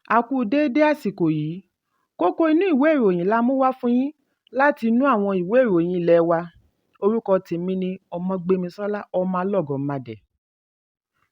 A kú u déédé àsìkò yìí. Kókó inú ìwé ìròyìn la mú wá fún yín láti inú àwọn ìwé ìròyìn ilé wa. Orúkọ tèmi ni Ọmọgbémisọ́lá Ọmọlọ́gọ̀mádẹ.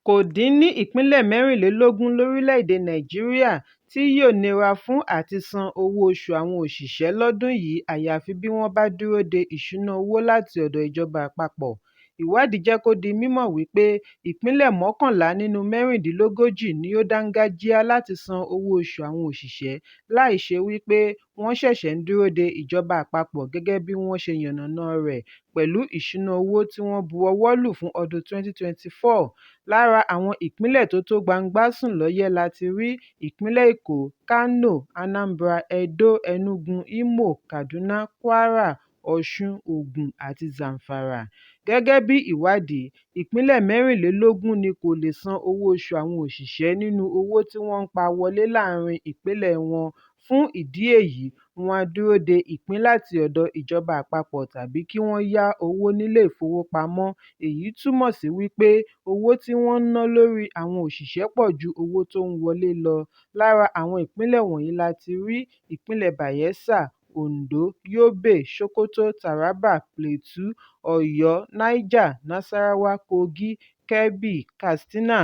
Kò dín ní ìpínlẹ̀ 24 lórílẹ̀-èdè Nàìjíríà tí yóò nira fún àti san owó oṣù àwọn òṣìṣẹ́ lọ́dún yìí àyàfi bí wọ́n bá dúró de ìṣúná owó láti ọ̀dọ̀ ìjọba àpapọ̀. Ìwádìí jẹ́ kó di mímọ̀ wípé ìpínlẹ̀ 11 nínú 36 ni ó dángájíá láti san owó oṣù àwọn òṣìṣẹ́ láì ṣe wípé wọ́n ṣẹ̀ṣẹ̀ ń dúró de ìjọba àpapọ̀ gẹ́gẹ́ bí wọ́n ṣe yànnàná rẹ̀ pẹ̀lú ìṣúná owó tí wọ́n bu ọwọ́ lù fún ọdún 2024. Lára àwọn ìpínlẹ̀ tó tó gbangba sùn lọ́yẹ́ la ti rí ìpínlẹ̀ Èkó, Kano, Anambra, Edo, Enugu, Imo, Kaduna, Kwara, Ọ̀ṣun, Ògùn àti Zamfara. Gẹ́gẹ́ bí ìwádìí, ìpínlẹ̀ 24 ni kò lè san owó oṣù àwọn òṣìṣẹ́ nínú owó tí wọ́n ń pa wọlé láàárín ìpínlẹ̀ wọn, fún ìdí èyí wọ́n á dúró de ìpín láti ọ̀dọ̀ ìjọba àpapọ̀ tàbí kí wọ́n yá owó nílé ìfowópamọ́. Èyí túmọ̀ sí wípé owó tí wọ́n ń ná lórí àwọn òṣìṣẹ́ pọ̀ ju owó tó ń wọlé lọ. Lára àwọn ìpínlẹ̀ wọ̀nyí la ti rí ìpínlẹ̀ Bayelsa, Ondo, Yobe, Sokoto, Taraba, Plateau, Ọ̀yọ́, Niger, Nasarawa, Kogi, Kebbi, Katsina,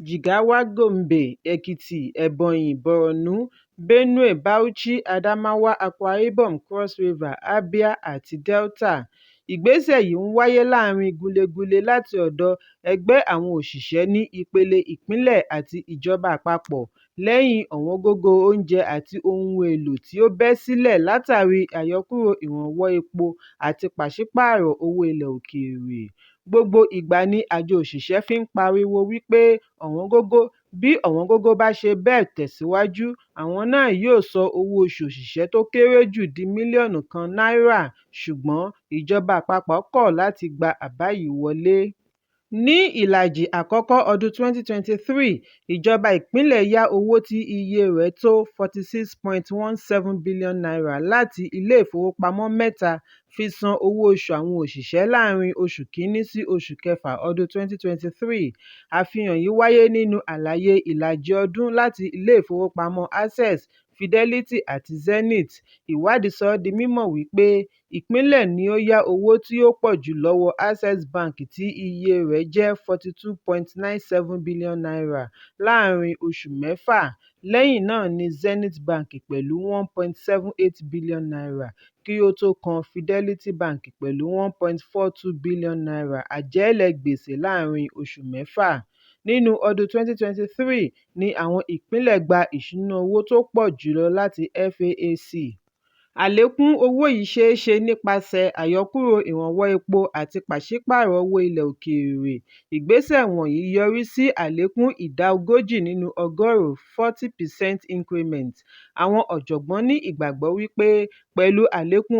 Jigawa, Gombe, Ekiti, Ebonyi, Borno, Benue, Bauchi, Adamawa, Akwa Ibom, Cross River, Abia àti Delta. Ìgbésẹ̀ yìí ń wáyé láàárín gulegule láti ọ̀dọ̀ ẹgbẹ́ àwọn òṣìṣẹ́ ní ìpele ìpínlẹ̀ àti ìjọba àpapọ̀ lẹ́yìn ọ̀wọ́ngógó oúnjẹ àti ohun èlò tí ó bẹ́ sílẹ̀ látàrí àyọkúrò ìrànwọ́ epo àti pàṣípààrọ̀ owó ilẹ̀ òkèèrè. Gbogbo ìgbà ni àjọ òṣìṣẹ́ fi ń pariwo wípé bí ọ̀wọ́ngógó bá ṣe bẹ́ẹ̀ tẹ̀síwájú, àwọn náà yóò sọ owó oṣù òṣìṣẹ́ tó kéré jù di mílíọ̀nù kan náírà, ṣùgbọ́n ìjọba àpapọ̀ kọ̀ láti gba àbá yìí wọlé. Ní ìlàjì àkọ́kọ́ ọdún 2023, ìjọba ìpínlẹ̀ yá owó tí iye rẹ̀ tó ₦46.17 billion láti ilé ìfowópamọ́ mẹ́ta fi san owó oṣù àwọn òṣìṣẹ́ láàárín oṣù kìíní sí oṣù kẹfà ọdún 2023. Àfihàn yìí wáyé nínú àlàyé ìlàjì ọdún láti ilé ìfowópamọ́ Access, Fidelity àti Zenith. Ìwádìí sọ ọ́ di mímọ̀ wípé ìpínlẹ̀ ni ó yá owó tí ó pọ̀ jù lọ́wọ́ Access Bank tí iye rẹ̀ jẹ́ ₦42.97 billion láàárín oṣù mẹ́fà, lẹ́yìn náà ni Zenith Bank pẹ̀lú ₦1.78 billion kí ó tó kan Fidelity Bank pẹ̀lú ₦1.42 billion àjẹ́lẹ̀ gbèsè láàárín oṣù mẹ́fà. Nínú ọdún 2023 ni àwọn ìpínlẹ̀ gba ìṣúná owó tó pọ̀ jùlọ láti FAAC. Àlékún owó yìí ṣeé ṣe nípasẹ̀ àyọkúrò ìrànwọ́ epo àti pàṣípààrọ̀ owó ilẹ̀ òkèèrè. Ìgbésẹ̀ wọ̀nyí yọrí sí àlékún ìdá 40 nínú ọgọ́rùn-ún (40% increment). Àwọn ọ̀jọ̀gbọ́n ní ìgbàgbọ́ wípé pẹ̀lú àlékún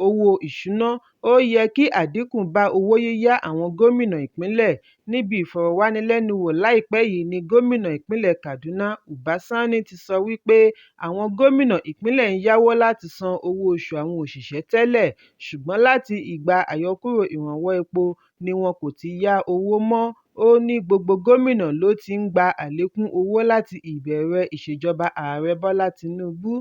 owó ìṣúná, ó yẹ kí àdínkù bá owó yíyá àwọn gómìnà ìpínlẹ̀. Níbi ìfọ̀rọ̀wánilẹ́nuwò láìpẹ́ yìí ní gómìnà ìpínlẹ̀ Kaduna, Uba Sani ti sọ wípé àwọn gómìnà ìpínlẹ̀ ń yáwó láti san owó oṣù àwọn òṣìṣẹ́ tẹ́lẹ̀, ṣùgbọ́n láti ìgbà àyọkúrò ìrànwọ́ epo ni wọn kò ti yá owó mọ́. Ó ní gbogbo gómìnà ló ti ń gba àlékún owó láti ìbẹ̀rẹ̀ ìṣèjọba Ààrẹ Bọ́lá Tinubu.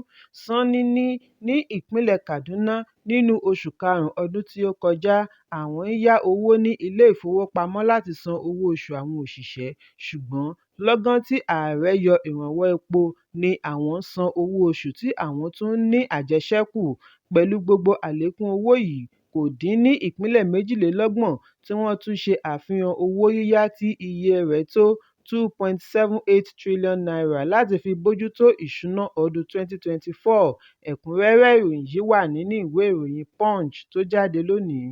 Sanni ní ní ìpínlẹ̀ Kaduna, nínú oṣù karùn-ún ọdún tí ó kọjá, àwọn ń yá owó ní ilé ìfowópamọ́ láti san owó oṣù àwọn òṣìṣẹ́, ṣùgbọ́n lọ́gán tí ààrẹ yọ ìrànwọ́ epo ni àwọn ń san owó oṣù tí àwọn tún ń ní àjẹṣẹ́kù. Pẹ̀lú gbogbo àlékún owó yìí, kò dín ní ìpínlẹ̀ 32 tí wọ́n tún ṣe àfihàn owó yíyá tí iye rẹ̀ tó ₦2.78 trillion láti fi bójútó ìṣúná ọdún 2024. Ẹ̀kúnrẹ́rẹ́ ìròyìn yìí wà nínú ìwé ìròyìn Punch tó jáde lónìí.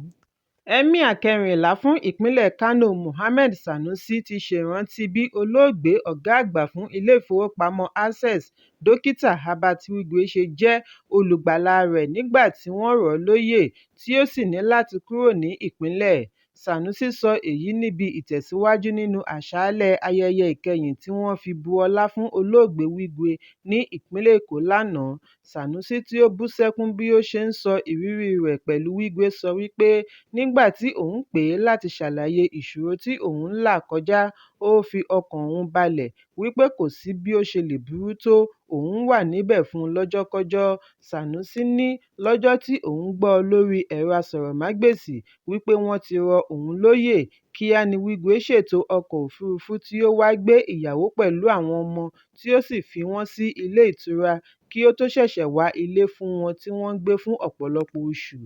Emir kẹrìnlá fún ìpínlẹ̀ Kano, Mohammed Sanusi ti ṣèrántí bí olóògbé ọ̀gá àgbà fún ilé ìfowópamọ́ Access, Dókítà Herbert Wigwe ṣe jẹ́ olùgbàlà rẹ̀ nígbà tí wọ́n rọ̀ ọ́ lóyè tí ó sì ní láti kúrò ní ìpínlẹ̀. Sanusi sọ èyí níbi ìtẹ̀síwájú nínú àṣálẹ́ ayẹyẹ ìkẹyìn tí wọ́n fi bu ọlá fún olóògbé Wigwe ní ìpínlẹ̀ Èkó lánàá. Sanusi tí ó bú sẹ́kún bí ó ṣe ń sọ ìrírí rẹ̀ pẹ̀lú Wigwe sọ wípé nígbà tí òun pè é láti ṣàlàyé ìṣòro tí òun ń là kọjá, ó fi ọkàn òun balẹ̀ wípé kò sí bí ó ṣe lè burú tó, òun wà níbẹ̀ fún un lọ́jọ́kọ́jọ́. Sanusi ní lọ́jọ́ tí òun gbọ́ lórí ẹ̀rọ asọ̀rọ̀mágbèsì wípé wọ́n ti rọ òun lóyè, kíá ni Wigwe ṣètò ọkọ̀ òfuurufú tí ó wá gbé ìyàwó pẹ̀lú àwọn ọmọ tí ó sì fi wọ́n sí ilé ìtura kí ó tó ṣẹ̀ṣẹ̀ wá ilé fún wọn tí wọ́n ń gbé fún ọ̀pọ̀lọpọ̀ oṣù.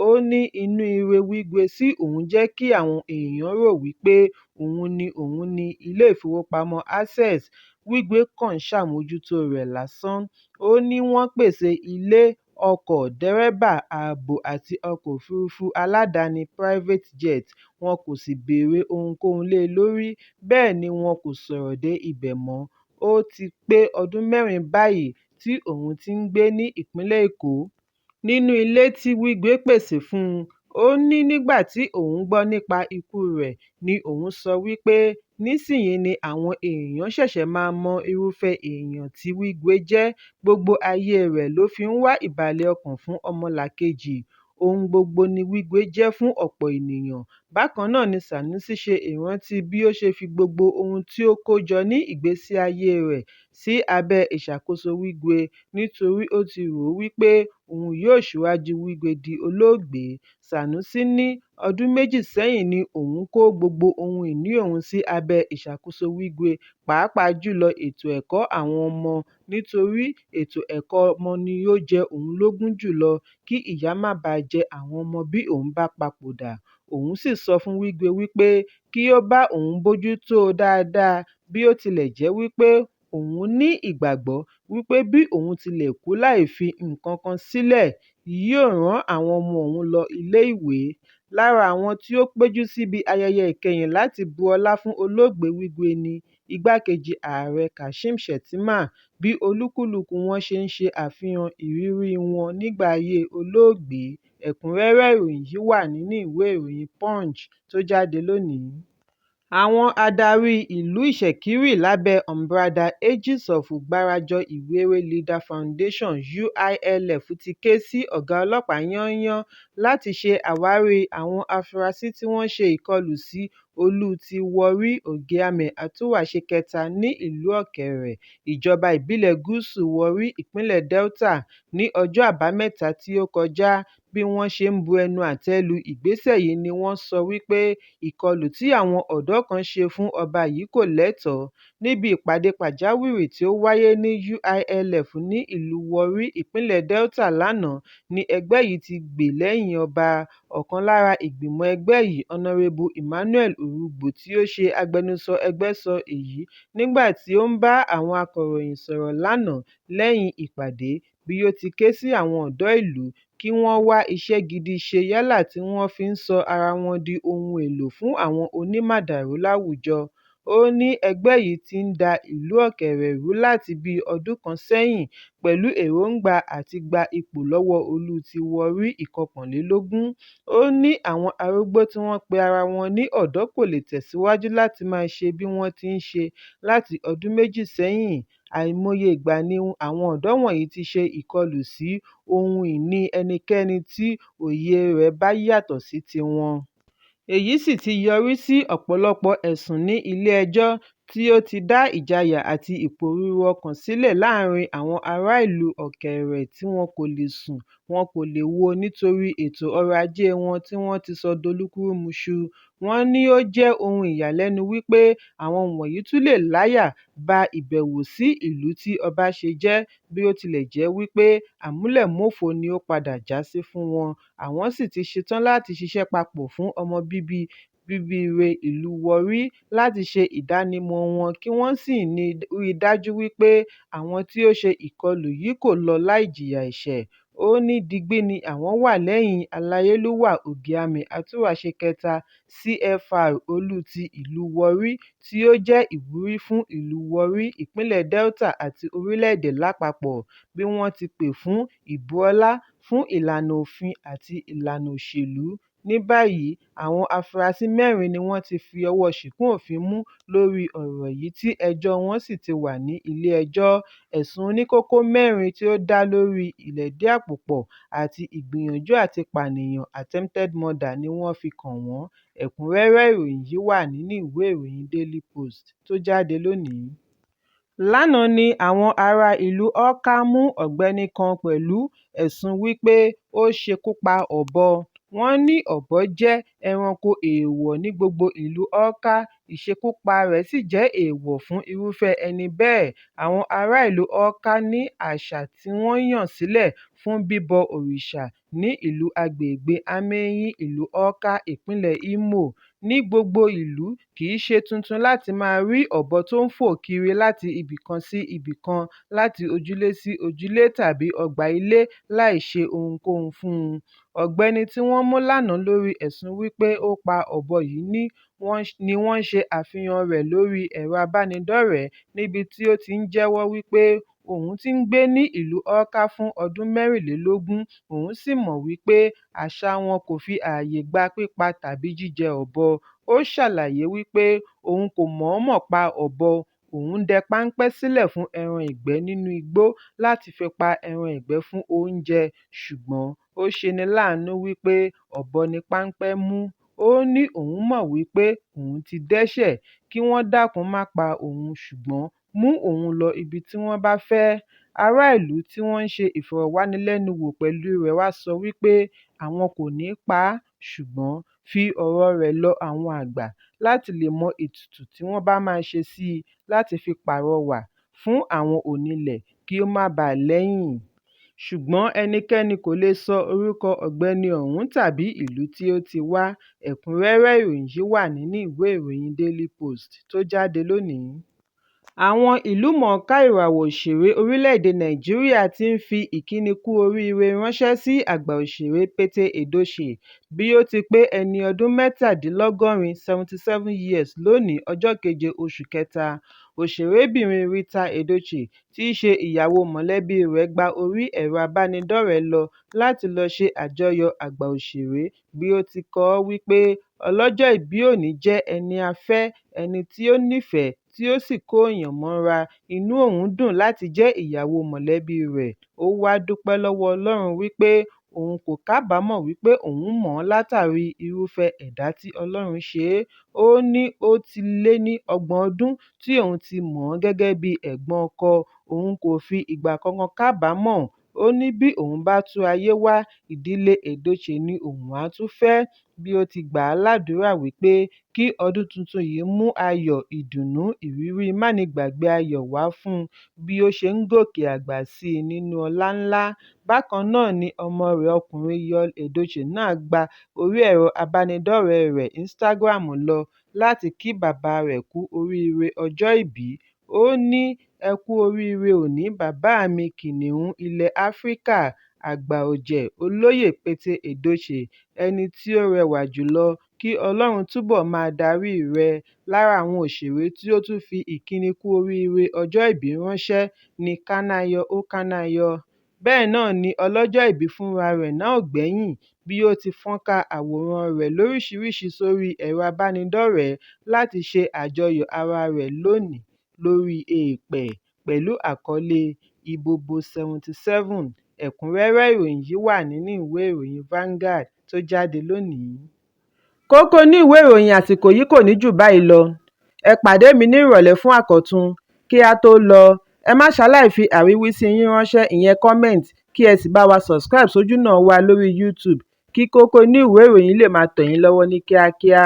Ó ní inú ire Wigwe sí òun jẹ́ kí àwọn èèyàn rò wípé òun ni òun ní ilé-ìfowópamọ́ Access, Wigwe kàn ń ṣàmójútó rẹ̀ lásán. Ó ní wọ́n pèsè ilé, ọkọ̀, dẹ́rẹ́bà, ààbò àti ọkọ̀ òfuurufú aládàáni (private jet), wọn kò sì béèrè ohunkóhun lé e lórí, bẹ́ẹ̀ ni wọn kò sọ̀rọ̀ dé ibẹ̀ mọ́. Ó ti pé ọdún mẹ́rin báyìí tí òun ti ń gbé ní ìpínlẹ̀ Èkó nínú ilé tí Wigwe pèsè fún un. Ó ní nígbà tí òun gbọ́ nípa ikú rẹ̀ ni òun sọ wípé nísìnyìí ni àwọn èèyàn ṣẹ̀ṣẹ̀ máa mọ irúfẹ́ èèyàn tí Wigwe jẹ́, gbogbo ayé rẹ̀ ló fi ń wá ìbàlẹ̀ ọkàn fún ọmọlàkejì. Ohun gbogbo ni Wigwe jẹ́ fún ọ̀pọ̀ ènìyàn. Bákan náà ni Sanusi ṣe ìrántí bí ó ṣe fi gbogbo ohun tí ó kó jọ ní ìgbésí ayé rẹ̀ sí abẹ́ ìṣàkóso Wigwe nítorí ó ti rò ó wípé òun yóò ṣíwájú Wigwe di olóògbé. Sanusi ní ọdún méjì sẹ́yìn ni òun kó gbogbo ohun ìní òun sí abẹ́ ìṣàkóso Wigwe, pàápàá jùlọ ètò ẹ̀kọ́ àwọn ọmọ nítorí ètò ẹ̀kọ́ ọmọ ni ó jẹ òun lógún jùlọ kí ìyà má baà jẹ àwọn ọmọ bí òun bá papòdà. Òun sì sọ fún Wigwe wípé kí ó bá òun bójú tó o dáadáa bí ó tilẹ̀ jẹ́ wípé òun ní ìgbàgbọ́ wípé bí òun tilẹ̀ kú láì fi nǹkan kan sílẹ̀, yóò rán àwọn ọmọ òun lọ ilé-ìwé. Lára àwọn tí ó péjú síbi ayẹyẹ ìkẹyìn láti bu ọlá fún olóògbé Wigwe ni Igbákejì Ààrẹ Kashim Shettima bí olúkúlùkù wọn ṣe ń ṣe àfihàn ìrírí wọn nígbà ayé olóògbé. Ẹ̀kúnrẹ́rẹ́ ìròyìn yìí wà nínú ìwé ìròyìn Punch tó jáde lónìí. Àwọn adarí ìlú Ìṣẹ̀kírì lábẹ́ umbrada Aegis of Ugbarajọ Ìwéré Leader Foundation (UILF) ti ké sí ọ̀gá ọlọ́pàá yányán láti ṣe àwárí àwọn afurasí tí wọ́n ṣe ìkọlù sí Olú ti Warri Ògíamẹ̀ Àtúwàṣe Kẹta ní ìlú Ọ̀kẹ̀rẹ̀, Ìjọba Ìbílẹ̀ Gúúsù Warri, Ìpínlẹ̀ Delta, ní ọjọ́ Àbámẹ́ta tí ó kọjá. Bí wọ́n ṣe ń bu ẹnu àtẹ́ lu ìgbésẹ̀ yìí ni wọ́n sọ wípé ìkọlù tí àwọn ọ̀dọ́ kan ṣe fún ọba yìí kò lẹ́tọ̀ọ́. Níbi ìpàdé pàjáwìrì tí ó wáyé ní UILF ní ìlú Warri, Ìpínlẹ̀ Delta lánàá ni ẹgbẹ́ yìí ti gbè lẹ́yìn ọba. Ọ̀kan lára ìgbìmọ̀ ẹgbẹ́ yìí, Honourable Emmanuel Orugbo tí ó ṣe agbẹnusọ ẹgbẹ́ sọ èyí nígbà tí ó ń bá àwọn akọ̀ròyìn sọ̀rọ̀ lánàá lẹ́yìn ìpàdé, bí ó ti ké sí àwọn ọ̀dọ́ ìlú kí wọ́n wá iṣẹ́ gidi ṣe yálà tí wọ́n fi ń sọ ara wọn di ohun èlò fún àwọn onímàdàrú láwùjọ. Ó ní ẹgbẹ́ yìí ti ń da ìlú Ọ̀kẹ̀rẹ̀ rú láti bíi ọdún kan sẹ́yìn pẹ̀lú èròńgbà àti gba ipò lọ́wọ́ Olú ti Warri ìkọkànlélógún. Ó ní àwọn arúgbó tí wọ́n pe ara wọn ní ọ̀dọ́ kò lè tẹ̀síwájú láti máa ṣe bí wọ́n ti ń ṣe láti ọdún méjì sẹ́yìn. Àìmọye ìgbà ni àwọn ọ̀dọ́ wọ̀nyí ti ṣe ìkọlù sí ohun ìní ẹnikẹ́ni tí òye rẹ̀ bá yàtọ̀ sí tiwọn. Èyí sì ti yọrí sí ọ̀pọ̀lọpọ̀ ẹ̀sùn ní ilé-ẹjọ́ tí ó ti dá ìjayà àti ìpòrúru ọkàn sílẹ̀ láàárín àwọn ará ìlú Ọ̀kẹ̀rẹ̀ tí wọn kò lè sùn wọn kò lè wò nítorí ètò ọrọ̀-ajé wọn tí wọ́n ti sọ dolúkúrúmuṣu. Wọ́n ní ó jẹ́ ohun ìyàlẹ́nu wípé àwọn wọ̀nyí tún lè láyà ba ìbẹ̀wò sí ìlú tí ọba ṣe jẹ́ bí ó tilẹ̀ jẹ́ wípé àmúlẹ̀mófo ni ó padà já sí fún wọn, àwọn sì ti ṣetán láti ṣiṣẹ́ papọ̀ fún ọmọ bíbíire ìlú Warri láti ṣe ìdánimọ̀ọ wọn kí wọ́n sì rí i dájú wípé àwọn tí ó ṣe ìkọlù yìí kò lọ láì jìyà ẹ̀ṣẹ̀. Ó ní digbí ni àwọn wà lẹ́yìn Aláyélúwà Ògíamẹ̀ Àtúwàṣe Kẹta CFR Olú ti ìlú Warri tí ó jẹ́ ìwúrí fún ìlú Warri, Ìpínlẹ̀ Delta àti orílẹ̀-èdè lápapọ̀, bí wọ́n ti pè fún ìbu ọlá fún ìlànà òfin àti ìlànà òṣèlú Ní báyìí, àwọn afurasí mẹ́rin ni wọ́n ti fi ọwọ́ ṣìkún òfin mú lórí ọ̀rọ̀ yìí tí ẹjọ́ọ wọn sì ti wà ní ilé-ẹjọ́. Ẹ̀sùn oníkókó mẹ́rin tí ó dá lóríi ìlẹ̀dí-àpòpọ̀ àti ìgbìyànjú àti pànìyàn (attempted murder) ni wọ́n fi kàn wọ́n. Ẹ̀kúnrẹ́rẹ́ ìròyìn yìí wà nínú ìwé ìròyìn Daily Post tó jáde lónìí. Lánàá ni àwọn ará ìlú Awka mú ọ̀gbẹ́ni kan pẹ̀lú ẹ̀sùn wípé ó ṣekú pa ọ̀bọ. Wọ́n ní ọ̀bọ jẹ́ ẹranko èèwọ̀ ní gbogbo ìlú Awka, ìṣekúpa rẹ̀ sì jẹ́ èèwọ̀ fún irúfẹ́ ẹni bẹ́ẹ̀. Àwọn ará ìlú Awka ní àṣà tí wọ́n yàn sílẹ̀ fún bíbọ òrìṣà ní ìlú agbègbè Emene, ìlú Awka, ìpínlẹ̀ Imo. Ní gbogbo ìlú, kì í ṣe tuntun láti máa rí ọ̀bọ tó ń fò kiri láti ibì kan sí ibì kan, láti ojúlé sí ojúlé tàbí ọgbà ilé láì ṣe ohunkóhun fún un. Ọ̀gbẹ́ni tí wọ́n mú lánàá lórí ẹ̀sùn wípé ó pa ọ̀bọ yìí ni wọ́n ṣe àfihàn rẹ̀ lórí ẹ̀rọ ìbánidọ́rẹ̀ẹ́ níbi tí ó ti ń jẹ́wọ́ wípé òun ti ń gbé ní ìlú Awka fún ọdún 24, òun sì mọ̀ wípé àṣà wọn kò fi ààyè gba pípa tàbí jíjẹ ọ̀bọ. Ó ṣàlàyé wípé òun kò mọ̀ọ́mọ̀ pa ọ̀bọ, òun dẹ páńpẹ́ sílẹ̀ fún ẹran ìgbẹ́ nínú igbó láti fi pa ẹran ìgbẹ́ fún oúnjẹ, ṣùgbọ́n ó ṣe ní láàánú wípé ọ̀bọ ni páńpẹ́ mú. Ó ní òun mọ̀ wípé òun ti dẹ́ṣẹ̀, kí wọ́n dákun má pa òun ṣùgbọ́n mú òun lọ ibi tí wọ́n bá fẹ́. Ará ìlú tí wọ́n ṣe ìfọ̀rọ̀wánilẹ́nuwò pẹ̀lú rẹ̀ wá sọ wípé àwọn kò ní pa á ṣùgbọ́n fi ọ̀rọ̀ọ rẹ̀ lọ àwọn àgbà láti lè mọ ètùtù tí wọ́n bá máa ṣe sí i láti fi pàrọwà fún àwọn onílẹ̀ kí ó má baà lẹ́yìn. Ṣùgbọ́n ẹnikẹ́ni kò lè sọ orúkọ ọ̀gbẹ́ni ọ̀hún tàbí ìlú tí ó ti wá. Ẹ̀kúnrẹ́rẹ́ ìròyìn yìí wà nínú ìwé ìròyìn Daily Post tó jáde lónìí. Àwọn ìlúmọ̀ọ́ká ìràwọ̀ òṣèré orílẹ̀-èdè Nàìjíríà ti ń fi ìkíni kú oríire ránṣẹ́ sí àgbà òṣèré Pete Edochie bí ó ti pé ẹni ọdún mẹ́tàdínlọ́gọ́rin (77 years) lónìí ọjọ́ keje oṣù kẹta. Òṣèrébìnrin Rita Edochie tí í ṣe ìyàwó mọ̀lẹ́bíi rẹ̀ gba orí ẹ̀rọ ìbánidọ́rẹ̀ẹ́ lọ láti lọ ṣe àjọyọ̀ àgbà òṣèré bí ó ti kọ ọ́ wípé "Ọlọ́jọ́ ìbí òní jẹ́ ẹni-a-fẹ́, ẹni tí ó nífẹ̀ẹ́ tí ó sì kóèyàn mọ́ra, inú òun dùn láti jẹ́ ìyàwó mọ̀lẹ́bíi rẹ̀", ó wá dúpẹ́ lọ́wọ́ Ọlọ́run wípé òun kò kábàámọ̀ wípé òun mọ̀ ọ́n látàrí irúfẹ́ ẹ̀dá tí Ọlọ́run ṣe é. Ó ní ó ti lé ní ọgbọ̀n ọdún tí òun ti mọ̀ ọ́n gẹ́gẹ́ bí ẹ̀gbọ́n ọkọ, òun kò fi ìgbà kankan kábàámọ̀. Ó ní bí òun bá tún ayé wá, ìdílé Edochie ni òun á tún fẹ́, bí ó ti gbà á ládùúrà wípé kí ọdún tuntun yìí mú ayọ̀, ìdùnnú, ìrírí mánigbàgbé ayọ̀ wá fún un bí ó ṣe ń gòkè àgbà sí i nínú ọlá ńlá. Bákan náà ni ọmọ rẹ̀ ọkùnrin Yul Edochie náà gba orí ẹ̀rọ ìbánidọ́rẹ̀ẹ́ rẹ̀ Instagram lọ láti kí bàbá rẹ̀ kú oríire ọjọ́ ìbí. Ó ní "Ẹ kú oríire òní bàbá mi Kìnìún ilẹ̀ Áfíríkà, àgbà ọ̀jẹ̀ Olóyè Pete Edochie, ẹni tí ó rẹwà jù lọ, kí Ọlọ́run túbọ̀ máa daríi rẹ". Lára àwọn òṣèré tí ó tún fi ìkíni kú oríire ọjọ́ ìbí ránṣẹ́ ní Kanayo O Kanayo. Bẹ́ẹ̀ náà ni ọlọ́jọ́ ìbí fúnra rẹ̀ náà ò gbẹ́yìn bí ó ti fọ́nká àwòrán rẹ̀ lóríṣiríṣi sórí ẹ̀rọ ìbánidọ́rẹ̀ẹ́ láti ṣe àjọyọ̀ ara rẹ̀ lónìí lórí èèpẹ̀ pẹ̀lú àkọlé "Ebobo77". Ẹ̀kúnrẹ́rẹ́ ìròyìn yìí wà nínú ìwé ìròyìn Vanguard tó jáde lónìí. Kókó inú ìwé ìròyìn àsìkò yìí kò ní jù báyìí lọ. Ẹ pàdé mi ní ìrọ̀lẹ́ fún àkọ́tún. Kí á tó lọ, ẹ má ṣaláì fi àríwísí yín ránṣẹ́ ìyẹn comment kí ẹ sì bá wa subscribe sójúnà wa lórí YouTube kí kókó inú ìwé ìròyìn lè máa tẹ̀ yín lọ́wọ́ ní kíákíá.